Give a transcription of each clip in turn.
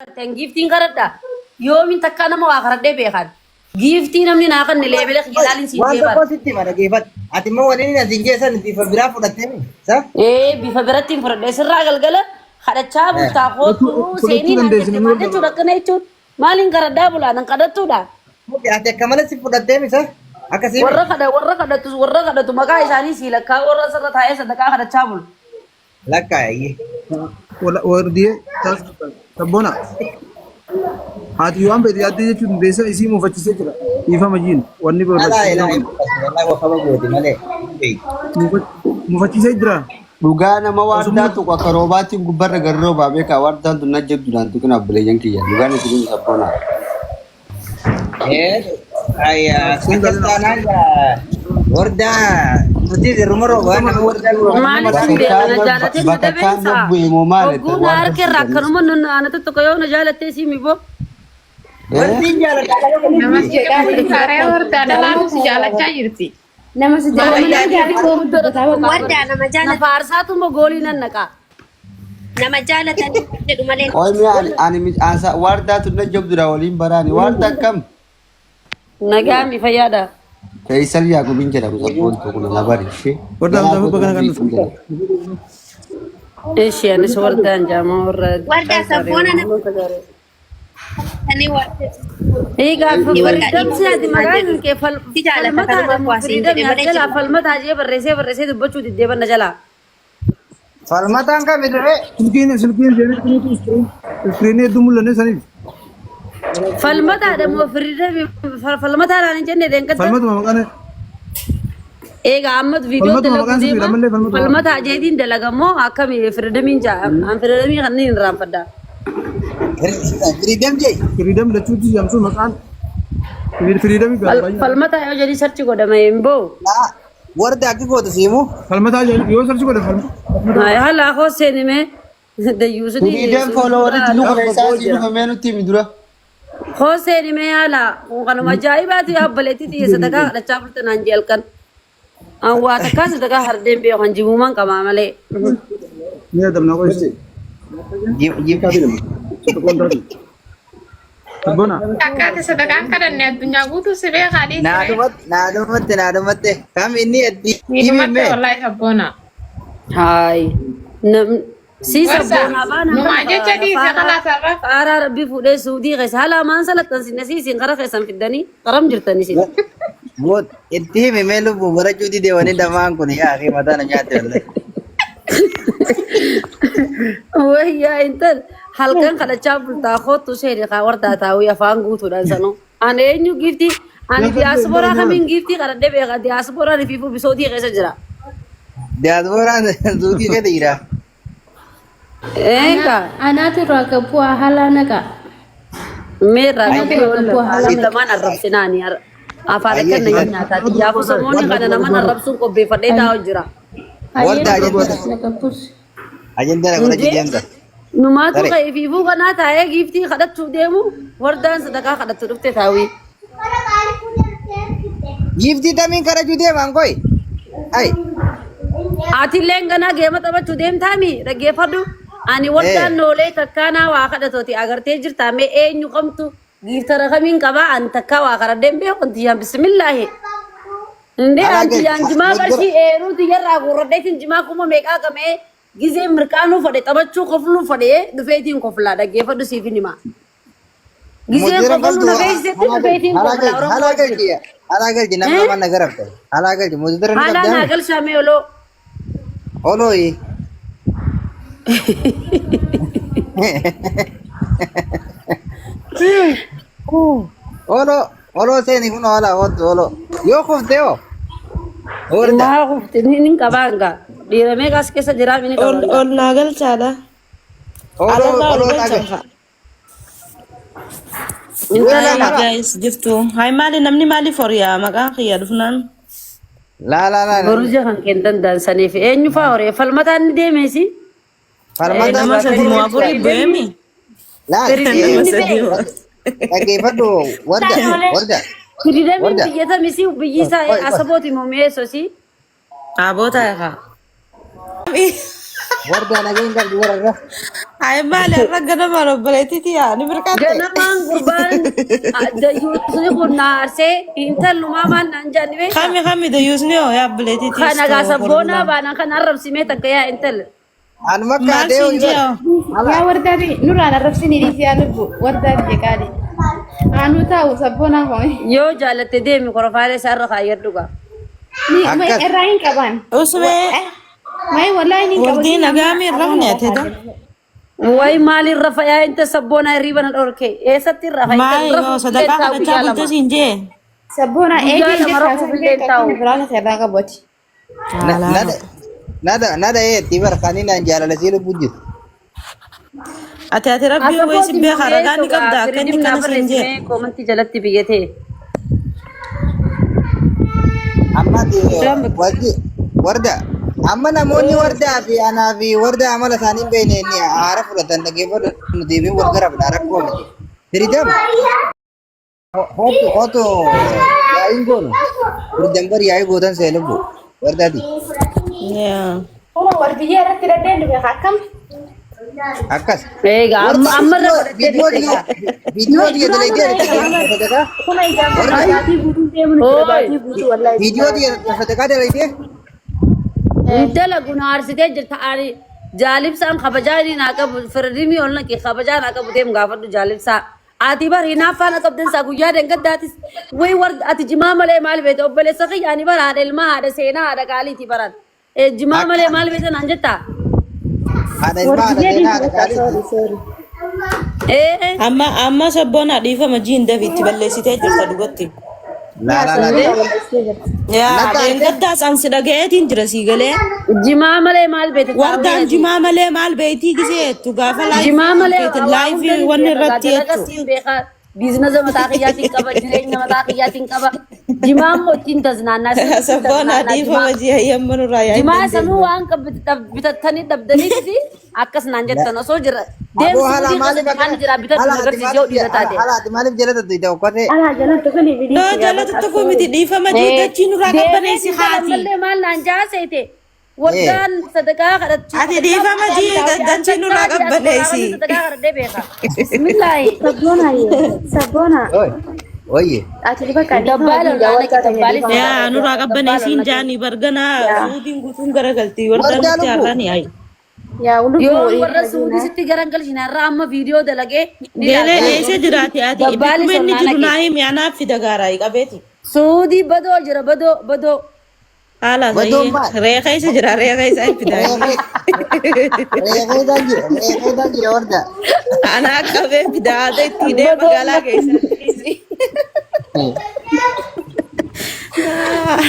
Tan giiftiin kadhadha. Yoomiin takkaa nama waa kadhadhee beekan. Giiftii namni naa kanne leebela kiyya laaliin siin Waan jee bara. tokko sitti hima dhageeffadhu. Ati immoo waliin asiin geessan bifa biraa fudhattee mi? Sa? Ee bifa biratti hin fudhadhe sirraa galgala kadhachaa bultaa Fudhachuu kootu fudhachuu seenii naan dandeessi jette namni maal wal jechuudha akkana jechuun maaliin kadhadhaa bulaa nan kadhattuudha. Ati akka malee si fudhattee mi? Sa? Akkasii mi? Warra kadha warra kadhatu warra kadhatu maqaa isaanii sii lakkaa warra sirra taa'ee sadaqaa kadhachaa bulu. Lakkaa eeyyee. Wardiyee sabboona. Haati waan beektu yaaddee jechuun dandeessa isii muufachisee jira. Dhiifama jiin wanni Alaa barbaachisu ilaa hin hin fudhattu wallahi wafama gooti malee. jiru. Muufachisee jira. Dhugaa nama Osoo waardaan tuqu akka roobaatiin gubbarra gad roobaa beekaa waardaan tun najjabdu naan tuqin abbuleeyyan kiyya dhugaan isin sabboona. Sun Akkas galina. taanaan wardaa nuti irruma roobaa nama wardaa Maaliif hin beekan na jaalateen na Bakakkaan dabeensa. bu'e moo maal Hogguu na harka irraa akkanuma nun ana tokko yoo na jaalattee sii miboo. Wardiin jaalladha. Nama si jaalatu wardaa dhalaatu si jaalachaa jirti. Nama si jaalatu. Wardaa nama Na jaalatan faarsaatuma goolii nan naqaa. nama jaalatan jedhu malee. Qoy mi'a ani ani ansa waardaa tun najjabdudha waliin baraani waarda akkam Nagaa mi fayyaadha. Faisal Yaaqubin jedhamu sabboontuu kun na bari ishee. Wardaa Mustafa bakka kan dhufu. Ishi anis wardaan jaamaa warra. Wardaa sabboona nama sanii wardaa. Egaa Wardaa damsi ati maqaan kee Si jaalata falmataa kanuma kuwaasiin jedhe malee jalaa jiru. falmataa jee barreessee barreessee dubbachuu diddee banna jalaa. Falmataan kami ture? Silkiin silkiin seenetti iskiriinii hedduu mul'anne saniif. Falmataadha moo firiidamii falmataadhaan hin jenne deengadda. Falmatuma maqaan Egaa amma viidiyoo Falmatuma dalaguu maqaan deema. sirriidha malee falmatuma. Falmataa jeetiin dalagamoo akkami firiidamiin jaa an firiidamii kanneen hin raanfadha. Firiidam jee. Firiidam lachuutti jedhamtu maqaan firiidamii baay'ee. Falmataa yoo jedhii sarchi godhame hin boo. Warda akki gootu siimu. Falmataa jedhu yoo sarchi godhe falmataa. Haala koo seenime dayyuusni. Firiidam foolowaritti nu kana isaa sii dhufe mee nutti himi dura. Koo seenime haala kun kanuma ajaa'ibaati abbaleetti xiyya sadaqaa kadhachaa bulta naan jee halkan. An waa takkaa sadaqaa hardeen beeku kan jibuuman qabaa malee. Ni adamna qoysi. Sabboona. Akkaati sadaqaan kadhanne addunyaa guutuu si beekaa dhiisire. Naadumatti naadumatti naadumatti kam inni itti Niidumatte himime. wallaahi sabboona. Haay. Nam si Gorsa sabboonaa baana numaa jecha dhiise kalaas har'a. Qaaraa rabbii fuudhee suudii keessa haala maan salattan sinne si isin qara keessan fiddanii qaram jirtanii isin. Moot itti himi mee lubbuu barachuu didee wani damaan kun yaa akhi mataa na nyaatte wallahi. Wayyaa intal halkan kadhachaa bultaa kootu seeni kaa wardaa taa'uu afaan guutuudhaan sanuu. Ani eenyu giiftii ani diyaasporaa kamiin giiftii kadhadhee beeka diyaaspooraan ifiifuu bisootii keessa jira. Diyaaspooraan suutii keessa jira. Eega Anaatu irraa gabbu'aa haalaa naqaa. meerraa Anaatu irraa gabbu'aa haalaa naqaa. lamaan arrabsinaani afaan akka na nyaataa xiyyaafuu samoonni kana naman arrabsuun qopheeffadhee taa'u jira. Wardaa Ayyee ajandaa na gabbus. ajandaa na godhachuu deemta. Numaatu Tare. ka'e fiifuu kanaa taa'ee giiftii kadhachuu deemu wardaan sadaqaa kadhattu dhufte taawii. Giiftii tamiin kadhachuu deemaan koy. Ay. Atilleen ganaa geema taphachuu deemtaami dhaggeeffadhu. Ani wardaan noolee takkaanaa waa kadhatooti agartee jirtaa mee eenyu kamtu giiftara kamiin qabaa ani takkaa waa kadhadheen beeku antiyyaan bismillaahi. Indee Alaa antiyyaan galchi. jimaa qarshii eeruu tiyyarraa guurradheetiin jimaa kuma meeqaa qabee gizee mirqaanuu fadhe taphachuu kofluu fadhee dhufeetiin koflaa dhaggeeffadhu siif hin himaa. Gizeen Mudira kofaluu galtu na beeksisetti dhufeetiin halaa koflaa galchi Oromoo halaa wajjin. galchi halaa galchi nama Eh? lama na garafte halaa galchi mudira ni Haalaa naa qabdaa galchaa mee oloo. olooyi. Olo olo seeni kun hola ooltu olo yoo kufte hoo horda Maa kufte ni hin qabaa hangaa. Dhiira meeqas keessa jiraa ni Ol qabaa. ol naa galchaadha. olo Alarraa ol olo galchan dhaga fa'a. Wala Hi mara guys, jirtu. Hi maali namni maaliif horiyaa maqaan kiyya dhufnaan? la la la Boruja kan kennan daansaniif eenyu fa'aa horee falmataan ni deemeesi. falmataan Nama sadi moo afurii bu'eemi? la Nama sadi moo. dhaggeeffadhu warda warda Firiidamiin warda biyya tamisi biyyi isaa Oi, oi. asabooti moo mi'eessosi. Aboota haa. Wardaa nageen qabdu warra. Ay maali har'a ganama obboleettiiti yaa ni birqatte. Ganamaan gurbaan dayyuusni kun na aarsee intallumaa maal naan jaanni beektaa? Kami kami dayyuusni hoo yaa obboleettiiti. Kana gaa sabboonaa baanaan kan arrabsimee takka yaa intala. Anuma Maal kaatee siin hojii jee bara. Yaa wardaati nurraan arrabsini dhiisi yaa lubbu wardaati jeqaali. Aanuu taa'u sabboonaa koo. Yoo jaalatte deemi korofaalee isaa irra kaayyadhu gaa. Ni Akkas. irraa hin qaban. Usmee Mai wallahi ni qabu. wardii nagaami rafne ate ta. Way maaliin rafa yaa inta sabboonaa hirriba na dhorke eessatti rafa Maali yoo sadaqaa kadhachaa bulte siin jee. Sabboonaa Guyyaa eegee lama rafuuf illee hin taa'u. biraan irraa qabuti. Nada nada nada eetti bara kan inni jaalala sii lubbuu jiru. Ati ati rabbiin wayii si beeka ragaa ni qabda akka inni kana siin jee. Koomantii jalatti biyyatee. Amma wajji warda amma namoonni wardaa fi anaa fi warda amala isaanii hin beekne inni haara fudhatan dhaggeeffatu nuti fi wal garabdha rakkoo miti. Firiidam hotu hotu yaa'iin goonu firiidam bari yaa'ii gootan see lubbu wardaati. Yaa. Kuma wardiyyaa irratti dandeenyu beeka akkam? Akkas. Egaa amma amma irra godhattee Viidiyoo bitte. viidiyoo biyya dalagee sadaqaa Kuma ijaan baatii guutuu deemnu jira baatii guutuu wallahi. viidiyoo biyya sadaqaa dalagee Intala guna aarsitee jirta ani jaalibsaan kabajaa inni naa qabu firdimii ol naqi kabajaa naa qabu deem gaafadhu jaalibsaa. Ati bar hinaaffaa na qabdan isaa guyyaa dangaddaatis way war ati jimaa malee maal beekta obboleessa kiyya ani bar haadha ilmaa haadha seenaa haadha qaaliiti baran. Jimaa malee maal beekta naan jettaa? Haadha ilmaa haadha seenaa haadha qaaliiti. Ee Amma amma sabboonaa dhiifama jiin dafi itti balleessitee jirta dhugatti. Laa laa laa. Yaa Natti aarte? dheengaddaas an si dhaga'eetiin jira sii galee. Jimaa malee maal beekta? Wardaan jimaa malee maal beektii gisee jettu gaafa Jimaa malee laayifii wanni irratti jettu. jettu. Beekaa biizinasa mataa kiyyaatiin qaba jireenya mataa kiyyaatiin qaba. Jimaa immoo ittiin taznaannaa. Sabboonaa dhiifama ji'a yemmuu nurraa yaa hin Jimaa sanuu dandeenye. waan bitattanii dhabdaniiti akkas naan jettan osoo jira. Aboo haala Deemsi maaliif maal jira bitatu haala ati agarsiisee yoo dhiira taate. haala ati maaliif jala tattu okkotee Alaa jalatti kuni No bidii jalatti tokko miti dhiifama ji'i dachii nurraa qabbaneessi haati. Ammallee maal naan jaaseete waggaan sadaqaa kadhachuu. Ati dhiifama ji'i dachii nurraa qabbaneessi. Sadaqaa kadhadhee beeka. Bismillaahi. Sabboona sabboona Oi oye ati bakka Dabbaala dabbaali. Yaa nurraa qabbaneessiin jaanii barganaa suudiin guutuun garagalti wardaan Wardaa nuti lubbuu. har'aan yaa'i. yaa Yoo warra suudii sitti garangalchine har'a amma viidiyoo dalagee ni Geelee ilaalla. eessa jiraate ati Dabbaali bikkuma inni sonnaa jiru naqe. naa himi anaaf fida gaaraa qabeeti. Suudii badoo jira badoo badoo. Haala Badoon sahii maal? reeqa isa jira reeqa isa hin fida. Reeqeetaan jira reeqeetaan jira warda. Anaa qabee fida haadha itti hidhee magaalaa keessatti.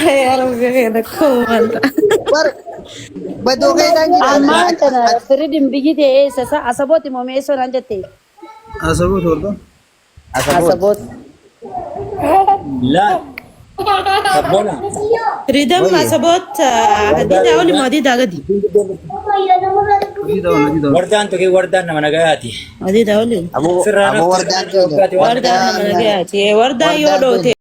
Yaa Rabbi keenya koo War badoo keetaan jira. Ammaan tana firiidin biyyi ta'e eessa isa asabooti moo meessoo naan jette? Asaboot warda. Asaboot. Asaboot. Laa sabboona. Freedom Oye. asaboot hadiida oli moo hadiida gadi? Hojii ta'uun hojii ta'uun. Wardaan tuqee wardaan nama nagayaati. Hadiida oli. Aboo Sirraa aboo nafti wardaan keenya Wardaan nama wardaan nagayaati. Wardaan yoo wardaan dhoote.